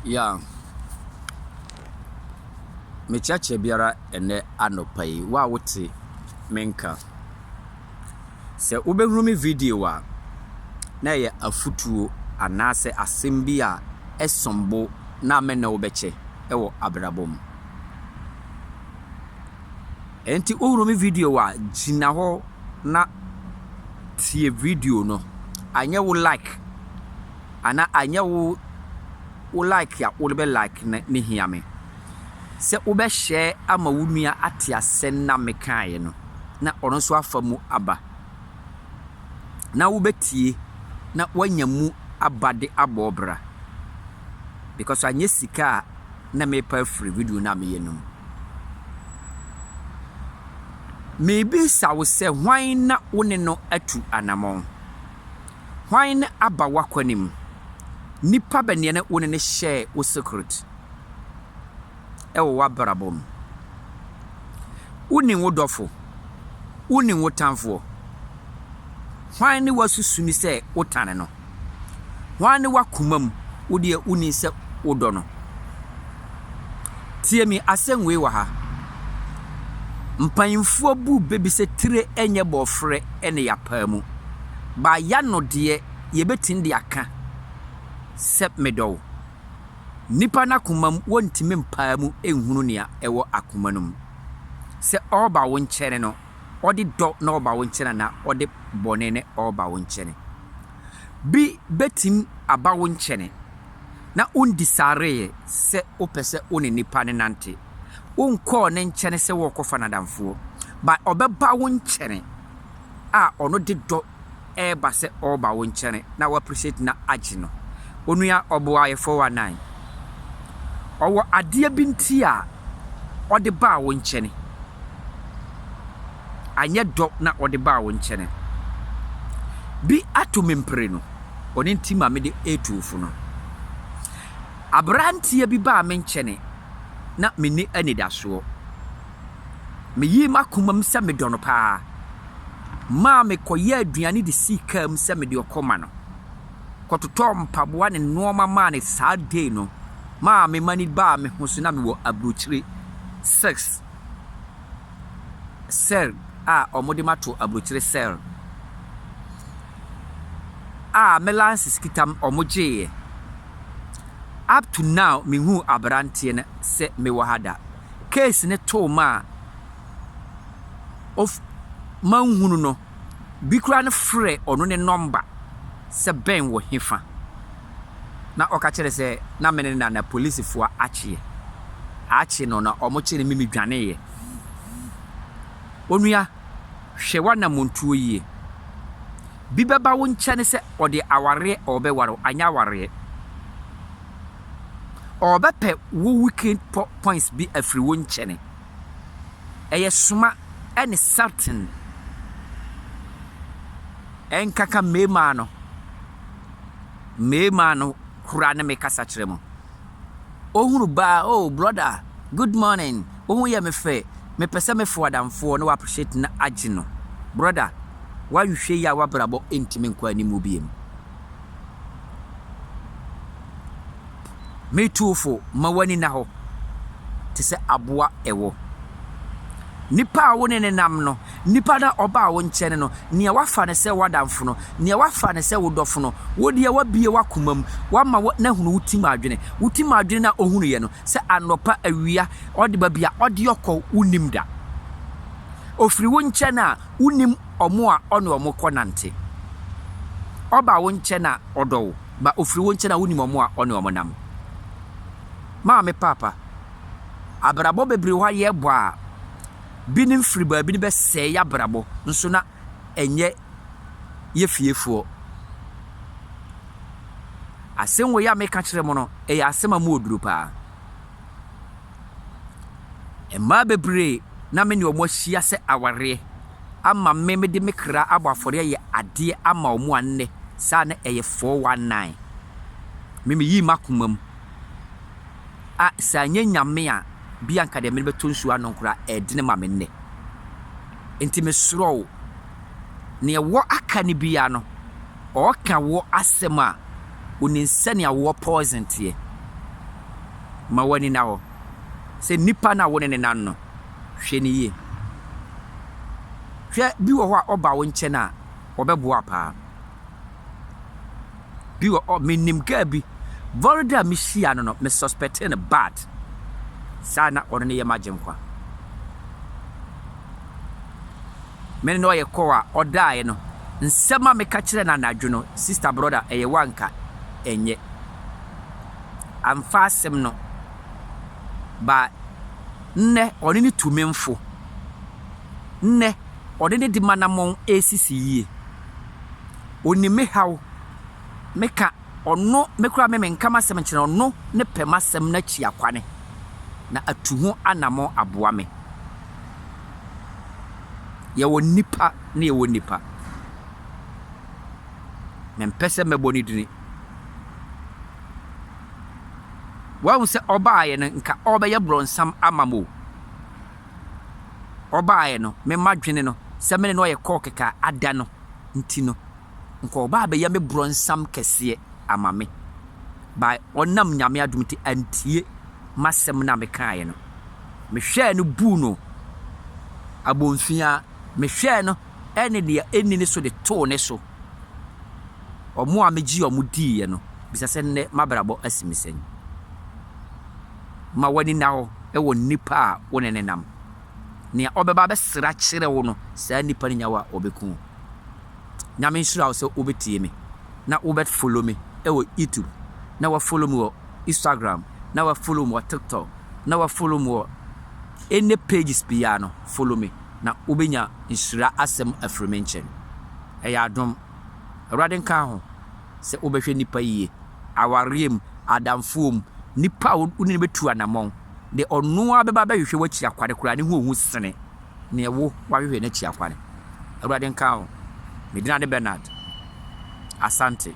Yeah. Mekyerɛkyerɛ biara ɛnnɛ anɔpa yi, wo a wote me nka. Sɛ wobɛhunu me video a, na ɛyɛ afotuo anaasɛ asɛm bi a ɛsom bo na me ne wo bɛkyɛ wɔ abrabɔ mu. Enti wohunu me video a, gyina hɔ na tie video no. Anyɛ wo like anaa anyɛ wo wo like a wode bɛ like no ne hia me. Sɛ wobɛhyɛ ama wo nua ate asɛm na mekaeɛ no na ɔno nso afa mu aba. Na wobɛtie na woanya mu aba de abɔ wo bra. Because anyɛ sika a na merepa afiri video no a meyɛ no mu. Merebisa wo sɛ hwan na wo ne no atu anammɔn? Hwan na aba w'akwanim? Nipa bɛn ne wo ne no hyɛɛ wo secret wɔ w'abrabɔ mu? Wonim wo dɔfo? Wonim wo tamfoɔ? Hwan ne w'asusu ni sɛ wotane no? Hwan ne w'akoma mu wo deɛ wonni sɛ wodɔ no? Tie me asɛm wei wɔ ha. Mpanyimfoɔ bu bɛ bi sɛ tire nyɛ bɔɔfrɛ ne yapaa mu. Ba yano deɛ yɛbɛtumi de aka sɛ medɔ wo. Nipa no akoma mu wɔntumi mpaa mu nhunu nea ɛwɔ akoma no mu. Sɛ ɔreba wo nkyɛne no, ɔde dɔ na ɔreba wo nkyɛn anaa ɔde bɔne na ɔreba wo nkyɛne. Bi bɛtumi aba wo nkyɛne na wondisareeɛ sɛ wopɛ sɛ wo ne nipa no nante. Wonkɔɔ ne nkyɛne sɛ wɔrekɔfa no adamfoɔ, but ɔbɛba wo nkyɛne a ɔno de dɔ ɛreba sɛ ɔreba wo nkyɛne na wo appreciate na agye no. Onua ɔboa yɛ 419. Ɔwɔ adeɛ bi nti a ɔde baa wo nkyɛne. Anyɛ dɔ na ɔde baa wo nkyɛne. Bi ato me mpire no, ɔno nti ma mede retu wo fo no. Aberanteɛ bi baa me nkyɛne na menni anidasoɔ. Meyii m'akoma mu sɛ medɔ no paa. Maa mekɔyɛɛ aduane de sii kaa mu sɛ mede ɔkɔma no. Kɔtotɔɔ mpaboa ne nnoɔma maa no saa day no. Maa me m'ani baa me ho so na mewɔ aburokyire 6 cell a wɔde me ato aburokyire cell a me license kita me wɔgyeeɛ. Up to now menhuu aberanteɛ no sɛ mewɔ ha da. Case no too me a of manhunu no, bi koraa no frɛ ɔno ne number sɛ bɛn wɔ hefa. Na ɔka kyerɛ sɛ na me ne no na polisifoɔ akyeɛ. Akye no na wɔkye no me medwaneeɛ. Onua, hwɛ w'anammɔntuo yie. Bi bɛba wo nkyɛne sɛ ɔde awareɛ ɔrebɛware wo, anyɛ awareɛ. Ɔrebɛpɛ wo weekend points bi afiri wo nkyɛne. Ɛyɛ soma ne certain. Ɛnkaka mmarima no. Mmarima no koraa ne me kasa kyerɛ mo. Ohunu baa, oh brother, good morning. Wo ho yɛ me fɛ. Mepɛ sɛ mefo adamfoɔ na wa appreciate na agye no. Brother, woanhwɛ yi a w'abrabɔ ntumi nkɔ anim biem. Metu wo fo ma w'ani nna hɔ te sɛ aboa ɛwɔ. Nipa a wo ne ne nam no, nipa no a ɔbaa wo nkyɛn no, nea wafa no sɛ w'adamfo no, nea wafa no sɛ wo dɔfo no, wo deɛ wabue w'akoma mu, wama n'ahunu wo tim adwene. Wo tim adwene no a ohunuiɛ no, sɛ anɔpa, awia, ɔde baabi a ɔde ɔkɔ, wonnim da. Ofiri wo nkyɛn a, wonnim wɔn a ɔne wɔn kɔnante. Ɔba wo nkyɛn a, ɔdɔ wo, ba ofiri wo nkyɛn a, wonnim wɔn a ɔne wɔn nam. Maame, paapa, abrabɔ bebree wɔ hɔ a yɛbɔ a, binom firi baabi no bɛsɛe yɛabrabɔ nso na ɛnyɛ yɛ fiefoɔ. Asɛm wei a meka kyerɛ mo no, ɛyɛ asɛm a mu oduru paa. Mmaa bebree na me ne wɔn ahyia sɛ awareɛ ama me mede me kra abɔ afɔreɛ ayɛ adeɛ ama wɔn a nnɛ saa na ɛyɛ 419. Me meyii m'akoma mu a sɛ anyɛ Nyame a bi anka deɛ mede bɛtɔ nsuo ano koraa ɛdene ma me nnɛ. Nti mesrɛ wo, neɛ wɔ aka no biara no, ɔɔka wɔ asɛm a, onim sɛnea wɔ poison teɛ. Ma w'ani nna hɔ sɛ nipa no a wo ne no nam no, hwɛ no yie. Hwɛ, bi wɔ hɔ a ɔba wo nkyɛn a, ɔbɛboa wo paa. Bi wɔ hɔ, menim girl bi, very day a mehyia no no, me suspecte no bad. Saa na ɔno ne yɛ m'agyenkwa. Me ne no ɔyɛ kɔɔ a ɔdaeɛ no, nsɛm a meka kyerɛ no anadwo no, sister brother, ɛyɛ wo anka ɛnyɛ. Amfa asɛm no, ba nnɛ ɔne ne tu me mfo. Nnɛ ɔne ne de m'anammɔn resisi yie. Ɔnim me haw, meka ɔno, me koraa me menka m'asɛm nkyerɛ no, ɔno ne pɛ m'asɛm no akyi akwane na atu ho anammɔn aboa me. Yɛwɔ nnipa ne yɛwɔ nnipa. Mempɛ sɛ mɛbɔ ne dini. Wahu sɛ ɔbaeɛ no nka ɔrebɛyɛ brɔnsam ama mo. Ɔbaeɛ no, me madwene no sɛ me ne no ɔyɛ kɔɔ kɛkɛ ada no nti no, nka ɔba abɛyɛ me brɔnsam kɛseɛ ama me. By ɔnam Nyame adom nti antie m'asɛm no a mekaeɛ no. Mehwɛɛ no buu no abomfiaa. Mehwɛɛ no ne deɛ ɛnni ne so de too ne so. Wɔn a megyee wɔn diiɛ no, bisa sɛ nnɛ m'abrabɔ asi me sɛn? Ma w'ani nna hɔ wɔ nnipa a wo ne no nam. Nea ɔbɛba abɛsra kyerɛ wo no, saa nnipa no nya wo a, ɔbɛku wo. Nyame nhyira wo sɛ wobɛtie me na wobɛ follow me wɔ YouTube, na wa follow me wɔ Instagram, na wa follow me wɔ TikTok, na wa follow me wɔ any pages biara no, follow me na wobɛnya nhyira asɛm afiri me nkyɛn. Ɛyɛ adom. Awurade nka ho sɛ wobɛhwɛ nnipa yie, awareɛ mu, adamfoɔ mu, nipa a wo ne no bɛtu anammɔn, deɛ ɔno ara bɛba abɛhwehwɛ w'akyi akwade koraa ne ho ohu sene neɛ wo wahwehwɛ n'akyi akwade. Awurade nka ho. Me din ade Bernard. Asante.